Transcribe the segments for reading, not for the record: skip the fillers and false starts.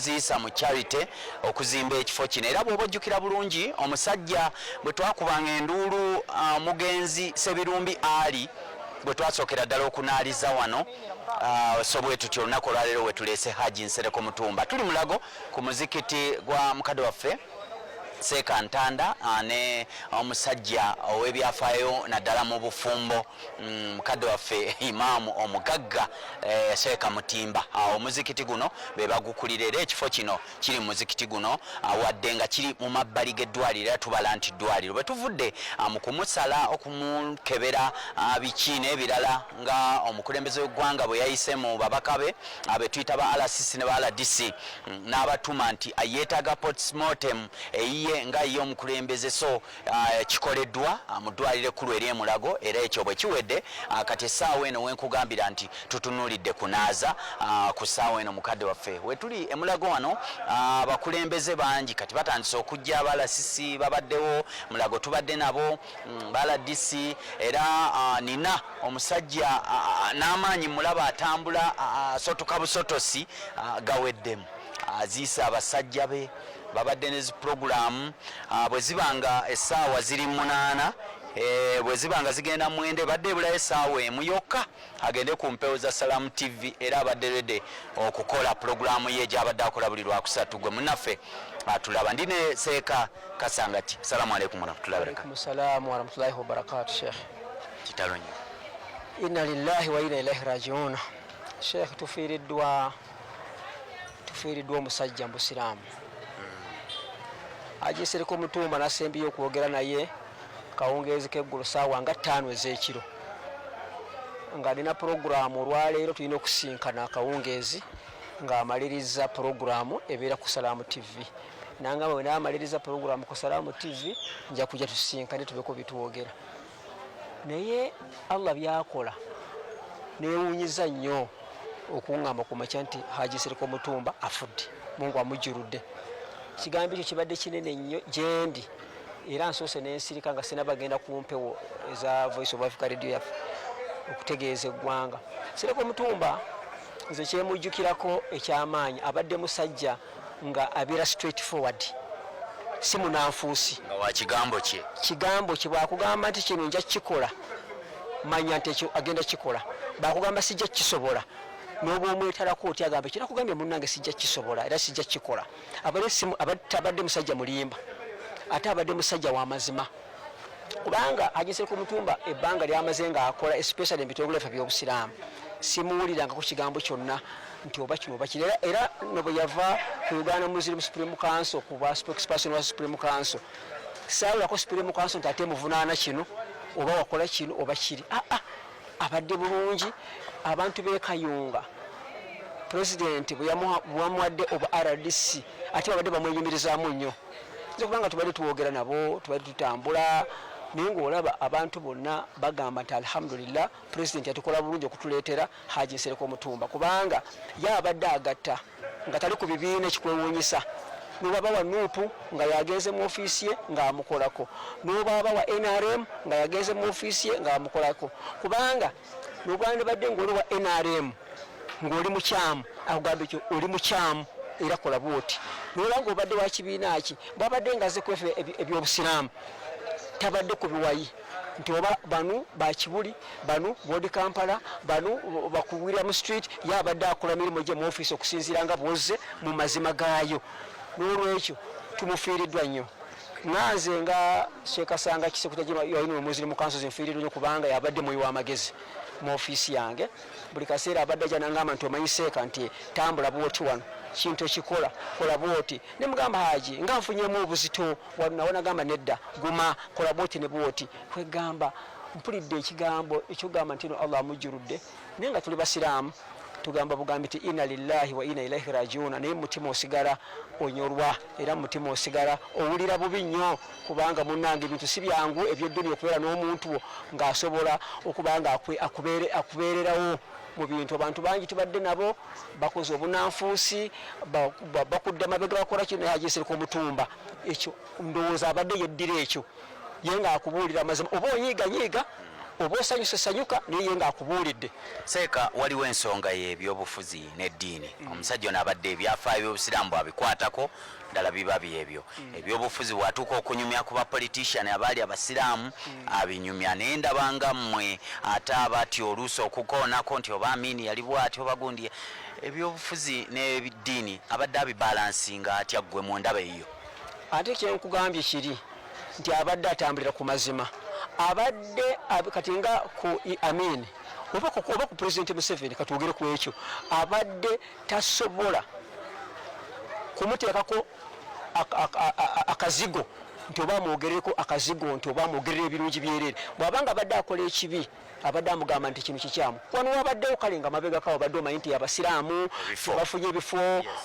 buziyisa mu charity okuzimba ekifo kino. Era bw'oba ojjukira bulungi, omusajja bwe twakubanga enduulu, omugenzi Sebirumbi Ali bwe twasookera ddala okunaaliza wano. So bwe tutyo olunaku olwaleero we tuleese Haji Nsereko Mutumba. Tuli Mulago ku muzikiti gwa mukadde waffe Seeka Ntanda, ne omusajja ow'ebyafaayo naddala mu bufumbo, mukadde waffe imaamu omugagga, Seeka Mutimba. Omuzikiti guno be bagukulira, era ekifo kino kiri mu muzikiti guno, wadde nga kiri mu mabbali g'eddwaliro, era tubala nti ddwaliro. Bwe tuvudde mu kumusala, okumukebera, biki n'ebirala, nga omukulembeze w'eggwanga bwe yayise mu babaka be be tuyita ba RCC ne ba RDC, n'abatuma nti yeetaaga postmortem eyiye nga ye omukulembeze. So kikoleddwa mu ddwaliro ekkulu ery'Emulago, era ekyo bwe kiwedde, kati essaawa eno wenkugambira nti tutunuulidde kunaaza. Ku ssaawa eno mukadde waffe wetuli Emulago wano, abakulembeze bangi kati batandise okujja. Ba RCC babaddewo Mulago, tubadde nabo, ba RDC, era nina omusajja n'amaanyi mulaba atambula, asotoka busotosi, gaweddemu, aziise abasajja be babadde ne zipuroguramu. Bwe ziba nga essaawa ziri 8, bwe ziba nga zigenda 9, ebadde ebulayo essaawa emu yokka agende ku mpewo za Salamu TV, era abadde ready okukola puroguramu ye gyabadde akola buli Lwakusatu. Gwe munaffe atulaba, ndi ne Seeka Kasangati. Salamu aleikum warahmatullahi wabarakatu. Salaamu warahmatullahi wabarakatu, Sheikh. Kitalo nnyo. Inna lillahi wa inna ilaihi rajiun. Sheikh, tufiiriddwa omusajja mu busiraamu, Haji Nsereko Mutumba. Nasembyeyo okwogera naye kawungeezi k'eggulo, saawa nga 5 ez'ekiro, nga nina puroguramu olwaleero tulina okusinkana akawungeezi ng'amaliriza puroguramu ebeera ku Salaamu TV. Nangamba bwe naamaliriza puroguramu ku Salaamu TV nja kujja tusinkane tubeko bitwogera. Naye Allah byakola, newunyiza nnyo okuŋŋamba ku makya nti Haji Nsereko Mutumba afudde, Mungu amujjuludde. Ekigambo ekyo kibadde kinene nnyo gyendi, era nsoose nensirika nga sinabagenda ku mpewo eza Voice of Africa Radio yaffe okutegeeza eggwanga. Nsereko Mutumba, nze kyemujjukirako ekyamaanyi, abadde musajja nga abeera straight forward, si munanfuusi. Nga wa kigambo kye. Kigambo kye, bwakugamba nti kino nja kukikola, manya nti ekyo agenda kukikola. Bwakugamba sijja kukisobola, n'oba omwetalako oti, agamba ekyo nakugambye munnange sijja kukisobola era sijja kukikola. Abadde musajja mulimba, ate abadde musajja wa mazima, kubanga Haji Nsereko Mutumba ebbanga lyamaze ng'akola, especially mu bitongole byaffe by'obusiraamu, simuwulirangako kigambo kyonna nti oba kino oba kiri. Era no bwe yava ku Uganda Muslim Supreme Council kuba spokesperson wa Supreme Council, saawulako Supreme Council nti ate muvunaana kino oba wakola kino oba kiri. Aa, abadde bulungi. Abantu b'e Kayunga, pulezidenti bwe yamuwadde oba RDC, ate babadde bamwenyumirizaamu nnyo. Nze kubanga tubadde twogera nabo, tubadde tutambula naye, ngaolaba abantu bonna bagamba nti alhamdulillah, pulezidenti yatukola bulungi okutuleetera Haji Nsereko Omutumba, kubanga ye abadde agatta nga tali ku bibiina. Ekikwewuunyisa, nobaba wa NUP nga yagenze mu ofiisi ye ng'amukolako, nobaba wa NRM nga yagenze mu ofiisi ye ng'amukolako, kubanga nobwandibadde ng'oli wa NRM ng'oli mukyamu, akugamba ekyo oli mukyamu era kola bwoti. Noba nga obadde wa kibiina ki, bwabadde nga aze kwefe ebyobusiraamu, tabadde ku biwayi nti oba banu bakibuli, banu bodi Kampala, banu bakuwira mu street. Ye abadde akola mirimu gye mu ofiisi okusinziira nga bwozze mu mazima gaayo. N'olwekyo tumufiiriddwa nnyo. Nanze nga Kyekasanga Kisekutajimayini Muslim Council, nfiiriddwa nnyo kubanga yabadde muyi w'amagezi mu ofiisi yange. Buli kaseera abadde ajja nangamba nti omanyi Seeka, nti tambula bwoti wano, kintu ekikola kola bwoti. Ne mugamba, Haji, nga nfunyemu obuzito wano nawo. Nagamba nedda, guma, kola bwoti ne bwoti. Kwegamba mpulidde ekigambo ekyogamba nti no Allah amujjuludde, naye nga tuli basiraamu tugamba bugambi nti inna lillahi wa inna ilaihi rajiuna. Naye mumutima osigala onyolwa, era mumutima osigala owulira bubi nnyo, kubanga munange ebintu si byangu ebyedduniya, okubeera n'omuntu wo ng'asobola okuba nga akubeererawo mu bintu. Abantu bangi tubadde nabo bakoze obunanfuusi, bakudde mabega, bakola kino. Naye Haji Nsereko Omutumba, ekyo ndowooza abadde yeddira ekyo, ye ng'akubuulira amazima, oba onyiiga nyiiga. Oba osanyuse sanyuka, naye ye ng'akubuulidde. Seeka, waliwo ensonga y'ebyobufuzi n'eddiini. Omusajja ono abadde ebyafaayo by'Obusiraamu bw'abikwatako ddala biba byebyo. Ebyobufuzi bw'atuuka okunyumya ku ba politician abaali Abasiraamu abinyumya, naye ndaba nga mmwe ate abatya oluusi okukoonako nti oba Amin yali bw'ati oba gundi. Ebyobufuzi n'eddiini abadde abibalansinga atya ggwe mu ndaba eyiyo? Ate kyenkugambye kiri nti abadde atambulira ku mazima. Abadde kati nga ku Amin oba ku President Museveni, katwogere ku ekyo, abadde tasobola kumuteekako akazigo nti oba amwogerereko akazigo nti oba amwogerera ebirungi byereere. Bw'abanga abadde akola ekibi, abadde amugamba nti kino kikyamu. Wano wabaddewo kale nga mabegako wabadde omanyi nti Abasiraamu bafunye ebifo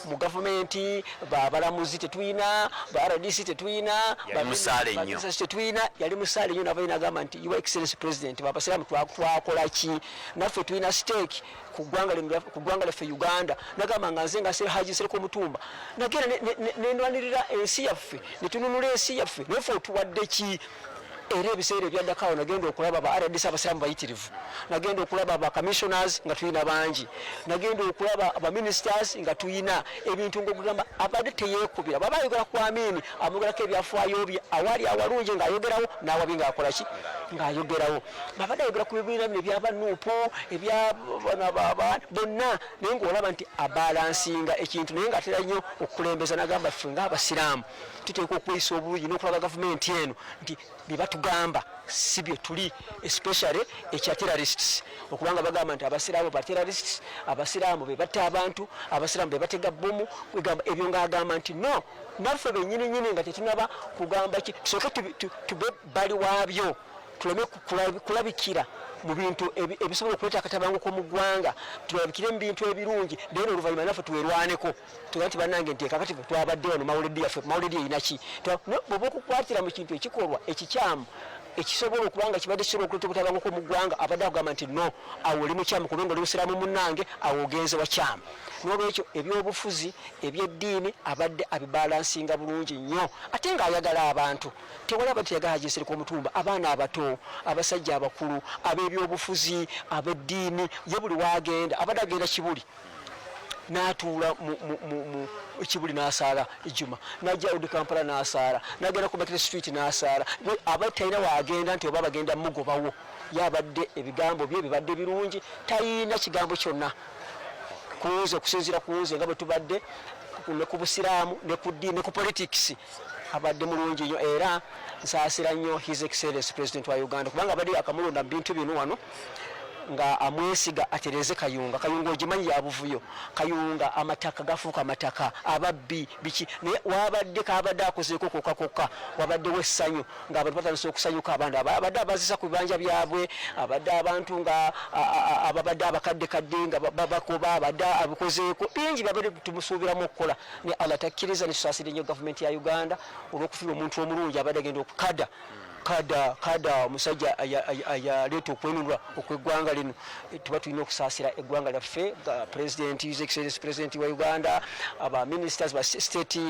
mu gavumenti, babalamuzi tetulina, ba RDC tetulina, tetulina. Yali musaale nnyo, nava nagamba nti, "Your Excellence President, Abasiraamu twakola ki? Naffe tulina stake ku ggwanga lyaffe Uganda." Nagamba nga nze nga Haji Nsereko Omutumba nagenda nenwanirira ensi yaffe, netununula ensi yaffe, naye ffe otuwadde ki? Era ebiseera ebyaddako awo nagenda okulaba ba RDC Abasiraamu bayitirivu, nagenda okulaba ba commissioners nga tulina bangi, nagenda okulaba ba ministers nga tulina ebintu. Ngaokugamba abadde teyekubira, baba ayogera ku Amini amwogerako ebyafaayo bye, awali awalungi ng'ayogerawo n'awabi ng'akolaki ng'ayogerawo. Babadde ayogera ku bibiina bino ebyaba NUP, ebya bonna, naye ng'olaba nti abalansinga ekintu, naye ng'atera nnyo okukulembeza nagamba ffe ng'Abasiraamu tuteekwa okweyisa obulungi n'okulaba gavumenti eno nti bye batugamba si bye tuli, especially ekya terrorists, okubanga bagamba nti Abasiraamu ba terrorists, Abasiraamu be batta abantu, Abasiraamu be batega bomu. Egamba ebyo ng'agamba nti no, naffe bennyini nyini nga tetunaba kugamba ki, tusooke tube bali waabyo, tuleme kulabikira mu bintu ebisobola okuleeta akatabanguko mu ggwanga, tulabikire mu bintu ebirungi, naye noluvannyuma naffe twerwaneko tuga nti bannange nti kakati twabadde wano, mawuledi yaffe, mawuledi erina ki? Bwoba okukwatira mu kintu ekikolwa ekikyamu ekisobola okuba nga kibadde kisobola okuleeta obutabanguko mu ggwanga, abadde akugamba nti no, awo oli mukyamu, kubanga oli musiraamu munnange, awo ogenze wakyamu. N'olwekyo ebyobufuzi, ebyeddiini abadde abibalansinga bulungi nnyo, ate ng'ayagala abantu. Tewali abadde teyagala Haji Nsereko Omutumba, abaana abato, abasajja abakulu, ab'ebyobufuzi, ab'eddiini. Ye buli waagenda abadde agenda Kibuli n'atuula mu Kibuli n'asaala ejjuma, n'ajja Old Kampala n'asaala, n'agenda ku Market Street n'asaala. Aba talina waagenda nti oba bagenda mugobawo. Ye abadde ebigambo bye bibadde birungi, talina kigambo kyonna kunze, okusinziira ku nze nga bwe tubadde ne ku Busiraamu ne ku ddiini ne ku politics, abadde mulungi nnyo. Era nsaasira nnyo His Excellence President wa Uganda, kubanga abadde yakamulonda mu bintu bino wano nga amwesiga atereze Kayunga. Kayunga ogimanyi ya buvuyo, Kayunga amataka gafuuka amataka, ababbi biki, naye wabadde kabadde akozeeko kokka kokka, wabaddewo essanyu ng'abantu batandise okusanyuka. Abandi abadde abazisa ku bibanja byabwe, abadde abantu nga ababadde abakaddekadde nga babakoba, abadde abikozeeko bingi byabadde tumusuubiramu okukola, ne Allah takkiriza. Netusaasira nnyo gavumenti ya Uganda olw'okufiirwa omuntu omulungi abadde agenda okukada kada kada, omusajja ayaleeta okwenunula okw'eggwanga lino. Tuba tulina okusaasira eggwanga lyaffe, President, His Excellence President wa Uganda, aba ministers, ba state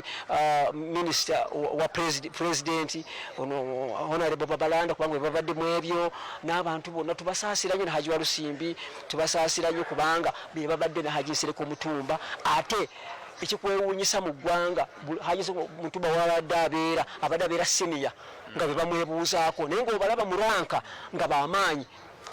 minister wa president ono Honorable Babalanda, kubanga babadde mu ebyo n'abantu bonna. Tubasaasira nnyo, ne Haji Walusimbi tubasaasira nnyo, kubanga be babadde ne Haji Nsereko Omutumba. Ate ekikwewuunyisa mu ggwanga, Haji Mutumba wabadde abeera, abadde abeera senior nga be bamwebuuzaako, naye ng'obalaba mu rank nga bamaanyi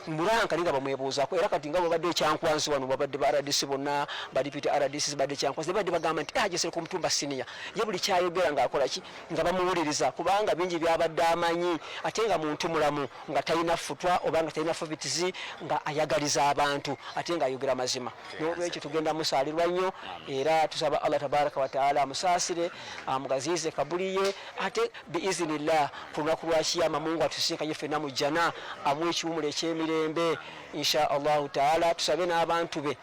mu rank, naye nga bamwebuuzaako. Era kati nga bwebadde ekyankwanzi wano, babadde ba RDC bonna, ba deputy RDC badde Kyankwanzi, ne badde bagamba nti Haji Nsereko Omutumba senior, ye buli kyayogera ng'akola ki, nga bamuwuliriza, kubanga bingi byabadde amanyi, ate nga muntu mulamu, nga talina futwa oba nga talina favoritism, nga ayagaliza abantu, ate nga ayogera mazima. N'olwekyo tugenda musaalirwa nnyo, era tusaba Allah tabaraka wataala amusaasire, amugaziize kabuli ye, ate biizinillah ku lunaku lwa kiyama Mungu atusinkanye ffenna mu jjana, amuwe ekiwumulo ekyemirembe insha Allahu taala. Tusabe n'abantu be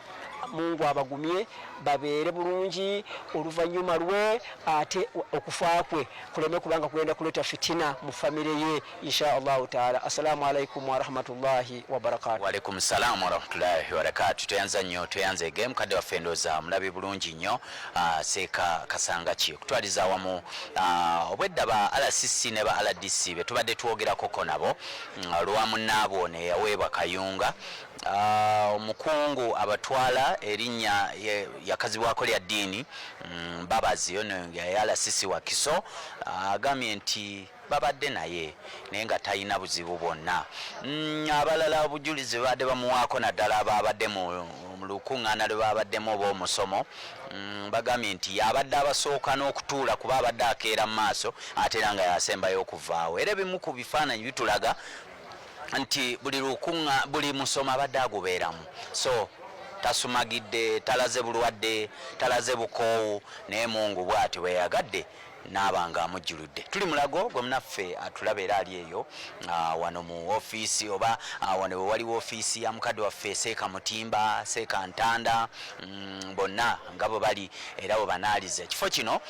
Mungu abagumye. Babeere bulungi oluvannyuma lwe, ate okufa kwe kuleme kubanga kugenda kuleeta fitina mu famire ye, insha Allahu taala. Assalamu alaikum warahmatullahi wabarakatu. Waalaikum salaam warahmatullahi wabarakatu. Tweyanza nnyo, tweyanzeege mukadde waffe, ndowooza mulabi bulungi nnyo. Seeka Kasangaki okutwaliza awamu, obwedda ba RCC ne ba RDC be tubadde twogerakoko nabo olwa munnaabwe ono eyaweebwa Kayunga. Omukungu abatwala erinnya yakazibwako lya ddiini, Mbabazi, ono ya RCC Wakiso, agambye nti babadde naye naye nga talina buzibu bwonna. Abalala obujulizi babadde bamuwaako, naddala ababadde mu lukuŋŋaana lwe babaddemu oba omusomo, bagambye nti yabadde abasooka n'okutuula, kuba abadde akeera mu maaso ate era nga yasembayo okuvaawo. Era ebimu ku bifaananyi bitulaga nti buli lukuŋŋa, buli musomo abadde agubeeramu, so tasumagidde, talaze bulwadde, talaze bukoowu, naye Mungu bw'atyo bwe yayagadde naaba nga amujjuludde. Tuli Mulago gwe munaffe atulaba era ali eyo, wano mu ofiisi oba wano we waliwo ofiisi ya mukadde waffe Seeka Mutimba, Seeka Ntanda, bonna nga bwe bali era bwe banaaliza ekifo kino.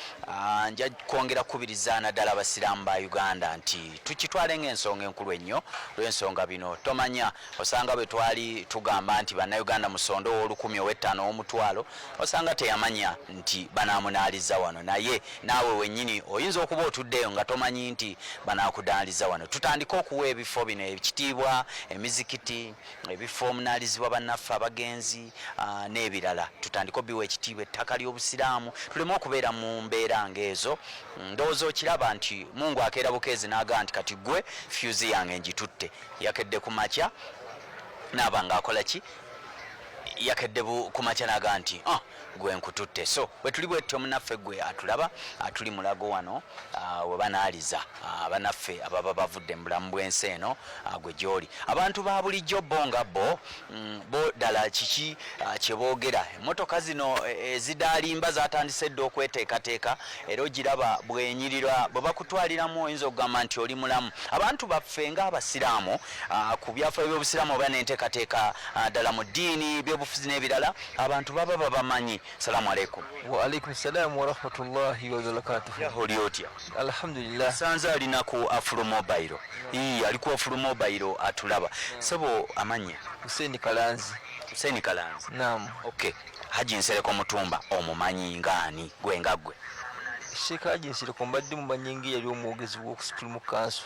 Nja kwongera kukubiriza naddala abasiraamu ba Uganda nti tukitwale ng'ensonga enkulu ennyo, lw'ensonga bino tomanya, osanga bwe twali tugamba nti bannayuganda musonde ow'olukumi, ow'ettaano, ow'omutwalo, osanga teyamanya nti banaamunaaliza wano. Naye naawe wennyini oyinza okuba otuddeeyo nga tomanyi nti banaakudaaliza wano. Tutandike okuwa ebifo bino ekitiibwa, emizikiti, ebifo omunaalizibwa bannaffe abagenzi n'ebirala, tutandike obiwa ekitiibwa, ettaka ly'obusiraamu, tuleme okubeera mu mbeera ng'ezo. Ndowooza okiraba nti Mungu akeera bukeezi n'agaa nti kati gwe fuse yange ngitutte. Yakedde ku makya naaba ng'akola ki? Yakedde ku makya n'agaa nti, "Ah, gwe nkututte." So bwe tuli bwetyo, munaffe gwe atulaba, atuli Mulago wano, we banaaliza banaffe ababa bavudde mu bulamu bw'ensi eno. Gwe gy'oli, abantu ba bulijjo bo nga bo, bo ddala kiki kye boogera? Emmotoka zino ezidaalimba zatandise dda okweteekateeka, era ogiraba bwenyirira bwe bakutwaliramu, oyinza okugamba nti oli mulamu. Abantu baffe ng'abasiraamu, ku byafaayo by'obusiraamu oba n'enteekateeka, ddala mu ddiini, byobufuzi n'ebirala, abantu baba babamanyi. Salaamu aleikum. Wa alaikum salam wa rahmatullahi wa barakatuh. Oli otya? Alhamdulillah. Sanze alina ku Afro Mobile. Ii, ali ku Afro Mobile atulaba. Sebo, amanya? Hussein Kalanzi. Hussein Kalanzi. Naam. Okay, Haji Nsereko Mutumba omumanyi ngaani, gwe nga gwe? Sheikh Haji Nsereko mbadde mumanyi nga yali omwogezi w'oku Supreme Council.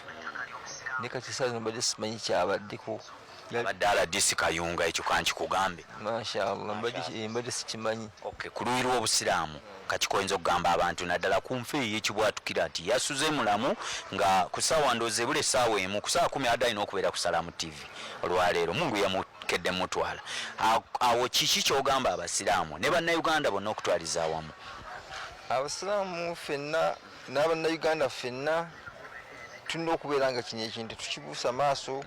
Ne kati saa zino mbadde simanyi kyabaddeko. Abadde RDC Kayunga, ekyo kankikugambe. Mashallah, mbadde sikimanyi. Okay, ku luyi lw'obusiraamu kaki koyinza okugamba abantu, naddala ku nfa ey'ekibwatukira nti yasuze mulamu, nga ku ssaawa ndowooza ebula essaawa 1 ku ssaawa 10 adde alina okubeera ku Salaamu TV olwaleero, Mungu yamukedde mutwala awo, kiki kyogamba abasiraamu ne bannayuganda bonna okutwaliza awamu? Abasiraamu ffenna n'abannayuganda ffenna tulina okubeera nga kino ekintu tukibuusa maaso.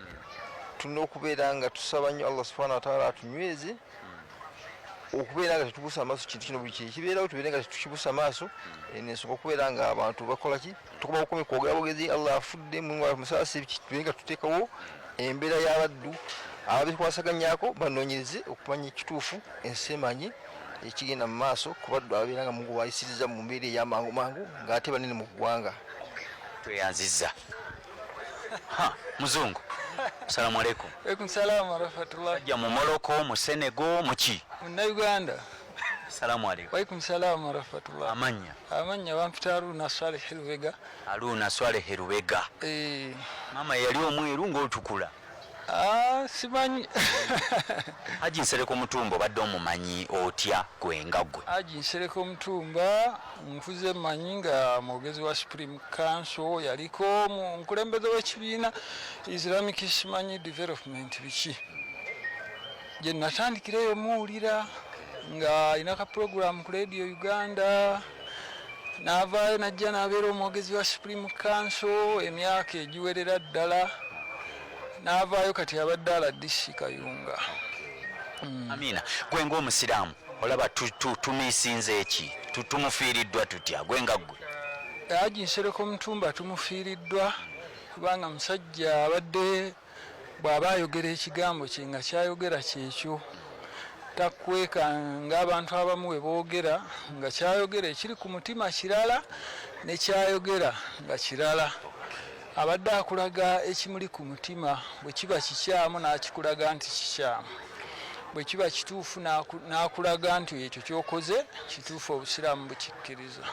Tulina okubeera nga tusaba nnyo Allah subhanahu wataala atunyweze okubeera nga tetubuusa maaso kintu kino. Buli kintu kibeerawo tubeere nga tetukibuusa maaso. Eno ensonga okubeera nga abantu bakola ki, tukoma bukomi kwogera bwogezi Allah afudde, Mungu musaasi, tubeere nga tuteekawo embeera y'abaddu ababikwasaganyako banoonyereze okumanya ekituufu, ensi emanye ekigenda mu maaso ku baddu ababeera nga Mungu bayisiriza mu mbeera ey'amangu mangu ng'ate banene mu ggwanga. Tweyanzizza. Ha, muzungu, salamu aleikum. Alaikum salam warahmatullah. Ajja mu Morocco, mu Senegal, muki? Munnayuganda. Salamu aleikum. Walaikum salam warahmatullah. Amannya? Amannya bampita Haruna Saleh Lubega. Haruna Swalehe Lubega. Eh, Maama yali omweru ng'otukula? Ah, simanyi. Haji Nsereko Mutumba obadde omumanyi otya, gwe nga gwe? Haji Nsereko Mutumba nkuze mmanyi nga mwogezi wa Supreme Council, yaliko mu mukulembeze w'ekibiina Islamic simanyi Development biki. Gye natandikira eyo muwulira nga alina ka program ku Radio Uganda, n'avaayo n'ajja n'abeera omwogezi wa Supreme Council emyaka egiwerera ddala, n'avaayo, kati abadde RDC Kayunga. Amina. Gwe ng'omusiraamu olaba tumiisinze eki? Tumufiiriddwa tutya, gwe nga gwe? Haji Nsereko Mutumba tumufiiriddwa kubanga musajja abadde bw'aba ayogera ekigambo kye nga kyayogera kyekyo. Takweka ng'abantu abamu bwe boogera nga kyayogera ekiri ku mutima kirala ne kyayogera nga kirala. Abadde akulaga ekimuli ku mutima, bwe kiba kikyamu n'akikulaga nti kikyamu, bwe kiba kituufu n'akulaga nti ekyo ky'okoze kituufu, Obusiraamu bukikkiriza.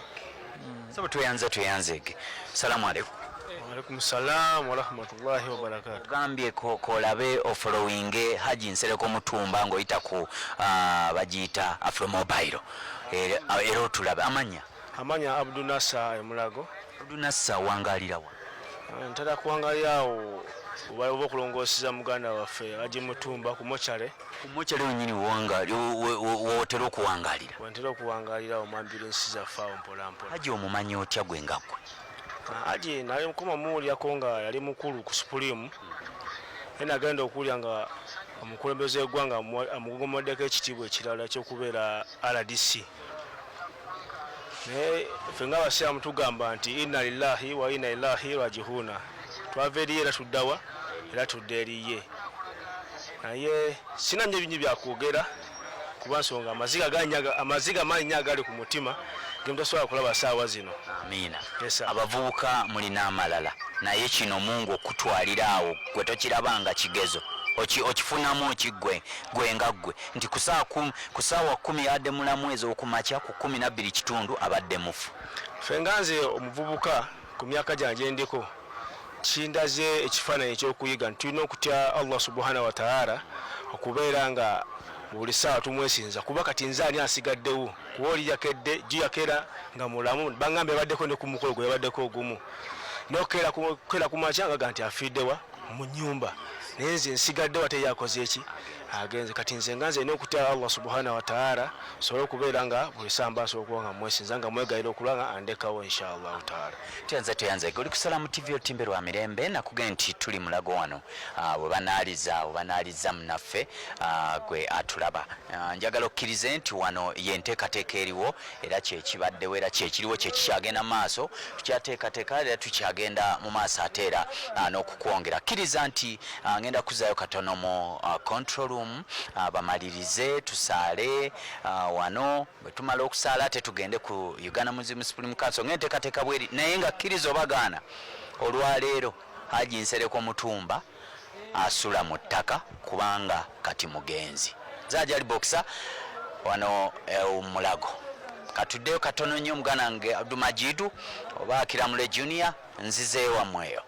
Sebo, tweyanze, tweyanzege. Salamu aleikum. Waalaikum salam warahmatullahi wabarakatu. Ogambye kolabe ofollowinge Haji Nsereko Mutumba ng'oyita ku bagiyita Afro Mobile, era otulabe. Amanya? Amanya Abdunasa Emulago. Abdunasa, wangalirawa? Ntera kuwangalira awo oba okulongooseza muganda waffe Haji Mutumba ku mochare. Ku mochare wenyini wotera okuwangalira? Wentera okuwangalira awo mu ambulensi zaffe awo mpolampola. Haji omumanyi otya gwe nga gwe? Haji naye nkoma muwulyako nga yali mukulu ku Supreme, naye nagenda okuwulya nga omukulembeze w'eggwanga amugomoddeko ekitiibwa ekirala ekyokubeera RDC. Naye ffe ng'abasiraamu tugamba nti inna lillahi wa inna ilahi rajihuna, twava eriye era tuddawa, era tudda eriye. Naye sina nnyo bingi byakwogera kuba nsonga amaziga mangi nnyo agali ku mutima gemutasobola kulaba saawa zino. Amiina. Yes, sir. Abavubuka mulina amalala, naye kino Mungu okutwalira awo gwe tokirabanga kigezo? Okifunamu ki gwe nga ggwe nti ku saawa 10 adde mulamu, ez'okumakya ku 12 kitundu abadde mufu? Ffe nga nze omuvubuka ku myaka gyange ndiko, kindaze ekifaananyi ekyokuyiga nti tulina okutya Allah subhana wataala, okubeera nga buli ssaawa tumwesinza, kuba kati nze ani asigaddewo? Kuba oli yakedde jjo, yakeera nga mulamu, baŋŋambe yabaddeko ne ku mukolo gwe yabaddeko ogumu, nokeera ku makya ngaga nti afiiddewa mu nyumba, naye nze nsigaddewo ate yakoze eki? Agenze. Kati nze nga nze nina okutya Allah subhana wataala, sobole okubeera nga buli ssaawa mba nsobola okuba nga mwesinza, nga mwegayira okulwa nga andekawo inshallahu taala. Tweyanze, tweyanze. Oli ku Salamu TV, olutimbe lwa mirembe. Nakugee nti tuli Mulago wano, we banaaliza munaffe. Gwe atulaba, njagala okkirize nti wano yenteekateeka eriwo, era kyekibaddewo, era kyekiriwo, kyekikyagenda mu maaso. Tukyateekateeka era tukyagenda mu maaso ate era n'okukwongera. Kkiriza nti ngenda kuzaayo katono mu control room, bamalirize tusaale wano. Bwe tumala okusaala ate tugende ku Uganda Muslim Supreme Council ng'enteekateeka bweri. Naye nga kkiriza obagaana, olwaleero Haji Nsereko Mutumba asula mu ttaka kubanga kati mugenzi. Zaajali Boxer wano Mulago. Katuddeyo katono nnyo, muganda wange Abdumajidu oba Akiramule Junior, nzizeeyo wammwe eyo.